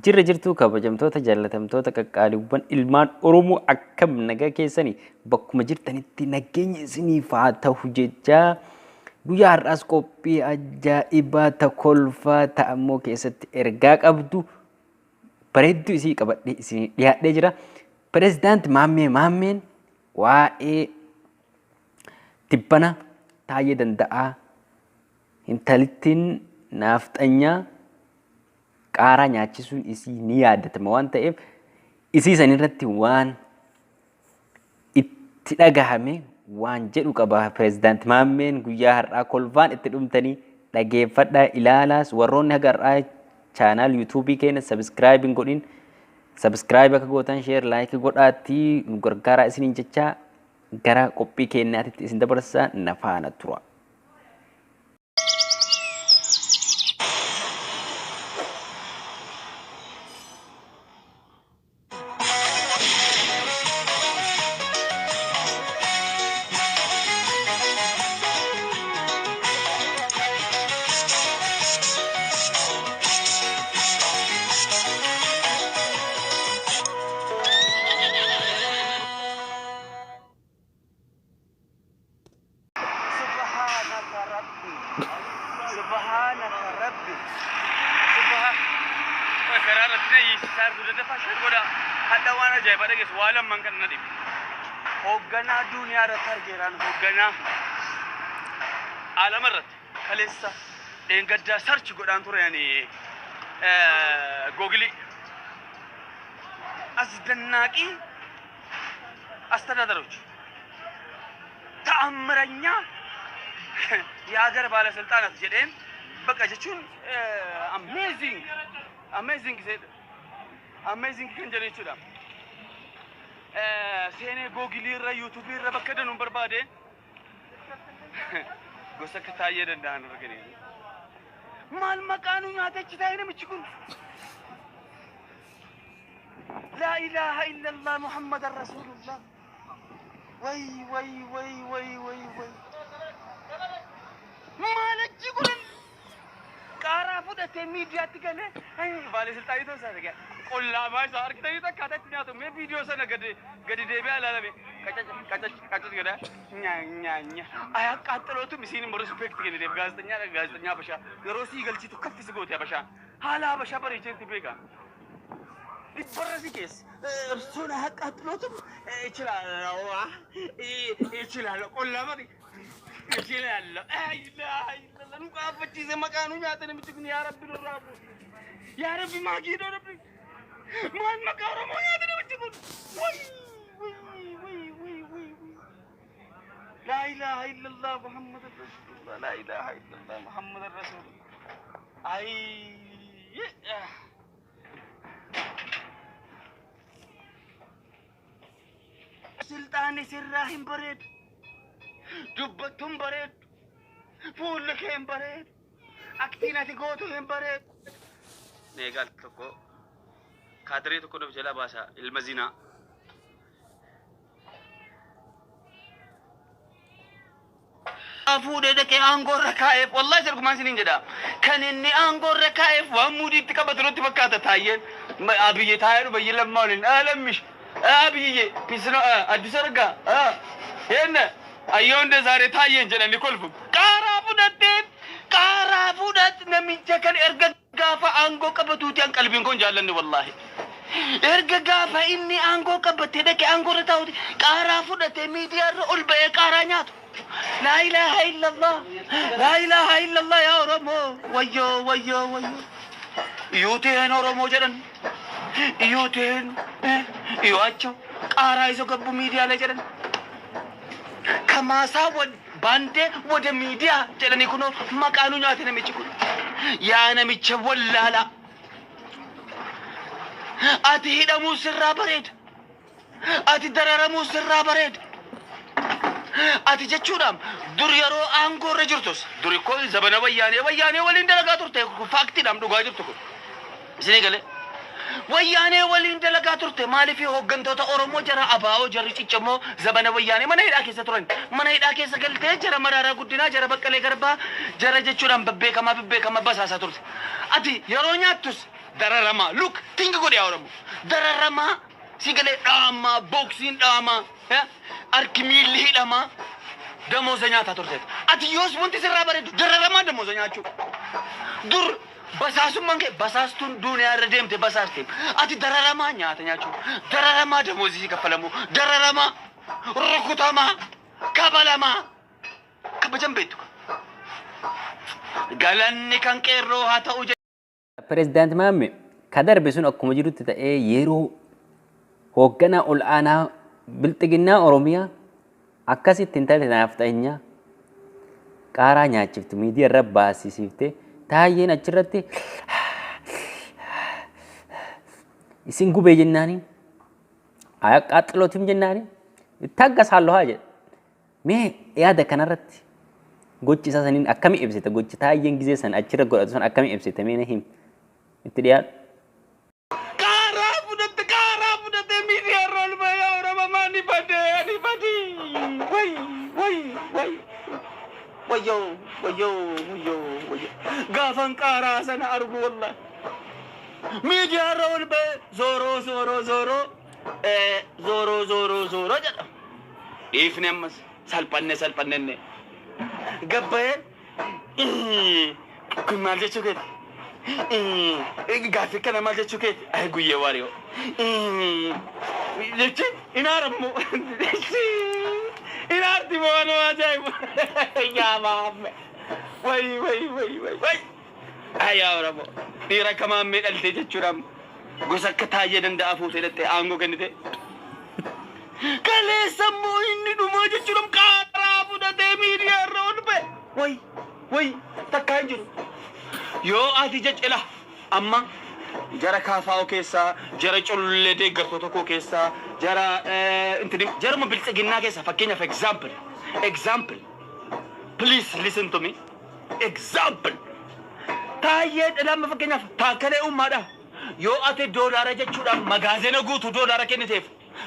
Jirra jirtuu kabajamtoota jaallatamtoota qaqqaaliiwwan ilmaan Oromoo, akkam nagaa keessanii? Bakkuma jirtanitti nageenya isiniif haa ta'u jechaa, guyyaa har'aas qophii ajaa'ibaa ta kolfaa ta'ammoo keessatti ergaa qabdu bareedduu isii qabadhee isinii dhiyaadhee jira. Pirezidaanti Maammee Maammeen waa'ee tibbana Taayyee Danda'aa intalittiin naafxanyaa qaaraa nyaachisuun isii ni yaadatama waan ta'eef, isii san irratti waan itti dhagahame waan jedhu qaba. Pirezidaanti Maammeen guyyaa har'aa kolfaan itti dhumtanii dhageeffadhaa, ilaalaas. Warroonni haga har'aa channel YouTubeii keenya subscribe hin godhin, subscribe akka gootan, share, like godhaatti nu gargaaraa isiniin jechaa, gara qophii keenyaatitti isin dabarsaa, na faana tura. Subhaanaka Rabbi. Subhaanaka Rabbi. Subhaan. Karaa irratti na hiisisaa jirtu, daddafaa share godhaa. Hadha waan ajaa'ibaa dhageessu, waa lamman kan na dhibe. Hoogganaa duniyaa irratti argeeraan, hoogganaa alama irratti kaleessa dheengaddaa search godhaan ture ani Googilii. አስደናቂ አስተዳደሮች፣ ተአምረኛ የሀገር ባለስልጣናት jedheen bakka jechuun amazing, amazing, amazing kan jedhu jechuudha. Seenee Googilii irra, YouTubeii irra bakka danuun barbaade gosa akka Taayyee Danda'an argine. Maal maqaa nu nyaate achi taa'ee namichi kun? Laa ilaaha illallah Muhammadan Rasuulullah. Way way way way way way. Maal achi godhan? Qaaraa fudhatee miidiyaatti galee baalesilxaanii ta'uu isaa dhagaa. Qullaamaa isaa argitanii akkaataa itti nyaatu, mee viidiyoo sana gadi gadi deebi'aa ilaalame. Qacac qacac qacac godhaa nyaa nyaa nyaa. Ayaqqaaxxalootu misiin immoo respect kenniteef, gaazexanyaa gaazexanyaa Habashaa yeroo sii galchitu kaffisi goote. Habashaa haala Habashaa bareecheetti beeka. Dhibbarra si keessa. እርሱን አያቃጥሎትም እችላለሁ እችላለሁ ቆላማ እችላለሁ። Nu qaaffachiise, maqaa nu nyaate namichi kun. Yaa Rabbi, nurraa buusi. Yaa Rabbi, maakii Rabbi, maal maqaa Oromoo nyaate namichi kun? Way way way way way way. Laa ilaaha illallah Muhammad Rasulullah. Laa ilaaha illallah Muhammad Rasulullah. Ay, silxaanni sirraa hin bareedu, dubbattuun bareedu, fuulli kee hin bareedu, aktiin ati gootu hin bareedu. Meeqal tokko kaadiree tokko nuuf jala baasa, ilma zinaa. Fuudhee dhaqee aangoo irra kaa'eef, wallahi sirgumaan isiniin jedha. Kan inni aangoo irra kaa'eef waan muudii itti qabatu nutti fakkaata Taayyeen. Abiyyi taa'ee dhubayyi Lammaa waliin lammish Abiyye pisno Addis Argaa eenna ayyoon zaaree Taayyeen jedhanii kolfu. Qaaraa fudhatteen, qaaraa fudhat namicha kan erga gaafa aangoo qabatuuti an qalbiin kun jaallanne wallaahi. Erga gaafa inni aangoo qabatee dhaqee aangoo irra taa'uti qaaraa fudhatee miidiyaa irra ol ba'ee qaaraa nyaatu. Laa ilaaha illallah. Laa ilaaha illallah yaa Oromoo. Wayyoo wayyoo wayyoo. Iyyuuteen Oromoo jedhan. Iyyuuteen iyyuu qaaraa isa gabbu miidiyaalee jedhan. ከማሳ ባንዴ ወደ ሚዲያ jedhanii kunoo maqaa nu nyaate namichi kun. Yaa namicha wallaalaa. Ati hidhamuu sirraa bareeda. Ati dararamuu sirraa bareeda. Ati jechuudhaan dur yeroo aangoo irra jirtus, duri koo zabana Wayyaanee, Wayyaanee waliin dalagaa turte, factiidhaan dhugaa jirtu kun. Isinii galee? Wayyaanee waliin dalagaa turte. Maaliif hooggantoota Oromoo, jara ABO, jarri ciccimoo zabana Wayyaanee mana hidhaa keessa turan. Mana hidhaa keessa galtee jara Maraaraa Guddinaa, jara Baqqalee Garbaa, jara jechuudhaan babbeekamaa babbeekamaa basaasaa turte. Ati yeroo nyaattus Dararamaa. Look, think godhe yaa Oromoo. Dararamaa si galee dhaamaa, booksiin dhaamaa, harki miilli hidhamaa, damooza nyaataa turteeta. Ati yoos wanti sirraa bareedu dararamaa damooza nyaachuu. Dur basaasummaan kee basaastuun duuniyaa irra deemte basaaste. Ati dararamaa nyaata nyaachuu, dararamaa damoozii si kaffalamu, dararamaa, rukutamaa, kabalamaa, kabajan beektu. Galanni kan qeerroo haa ta'u. Pireezidaant Maammee ka darbe sun akkuma jirutti ta'ee, yeroo hoogganaa ol aanaa bilxiginnaa Oromiyaa akkasitti hin taate naafxanyaa qaaraa nyaachiftu miidiyaa irra baasisiifte, taayyeen achirratti isin gubee jennaani ayaqqaaxilootim jennaani ittaaggasaallo haa jedhe. Mee yaada kanarratti gochi isaa saniin akkami ibsita? Gochi taayyeen gizee san achirra godhatu san akkami ibsita? Mee na himi. Itti dhiyaadhu. Qaaraa fudhatte, qaaraa fudhattee miidiyaa irra ol ba'ee, yaa Oromoo, maani badee ani badii, way way way, wayyoo wayyoo wayyoo wayyoo. Gaafan qaaraa sana argu, wallahi, miidiyaa irra ol ba'ee zooroo zooroo zooroo zooroo zooroo zooroo jedha. Dhiifne, ammas salphanne salphannenne gabbayee. Kun maal jechuu keeti? Gaaffii kana maal jechuu keeti? Ay, guyyee waariyoo. Jechuun inaarammoo. Inaarti moo nama ajaa'ibu. Yaa maamme. Way way way way way. Ay, yaa Oromoo. Dhiira akka maammee dhaltee jechuudha. Gosa akka taayyee danda'a fuutee dhattee aangoo kennite. Kaleessa immoo inni dhumaa jechuudha, qaaraa fudhatee miidiyaa irra ol ba'e. Way way, takkaa hin jiru. Yoo ati jecela amma jara kaafaa'oo keessaa, jara culullee deeggartoota koo keessaa, jara intini jaruma biltsiginnaa keessaa, fakkeenyaaf, example, example, please listen to me, example, taayyee dhalama, fakkeenyaaf taakkalee uummaadha. Yoo ati doolaara jechuudhaan magaazina guutuu doolaara kenniteef,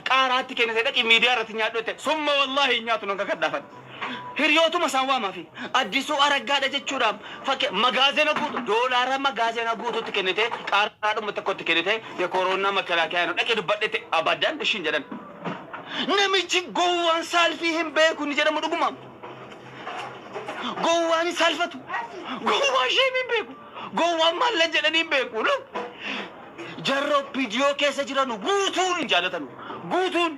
qaaraatti kennite, dhaqi miidiyaa irratti nyaadhu jette, summa wallaahi hin nyaatu, nan kakadhaafan. Hiriyootuma isaan waamaa fi Addisuu Araggaadha jechuudhaan fakkii magaazina guutuu doolaara magaazina guutuutti kennite, qaaraadhuma tokkotti kennite, የኮሮና መከላከያ ነው dhaqi dubbadhete, abadan ishiin jedhan. Namichi gowwaan saalfii hin beeku ni jedhamu dhuguma. Gowwaan hin saalfatu. Gowwaan ishee hin beeku. Gowwaan maalla jedhanii hin beeku. Jarra viidiyoo keessa jiran guutuun hin jaallatanu. Guutuun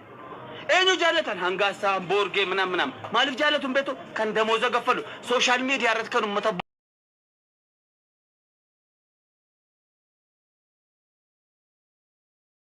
eenyu jaallatan? Hangaassaa, Boorgee, minam minam. Maaliif jaallatu hin beektu? Kan damooza gaffalu social media irratti kan uummata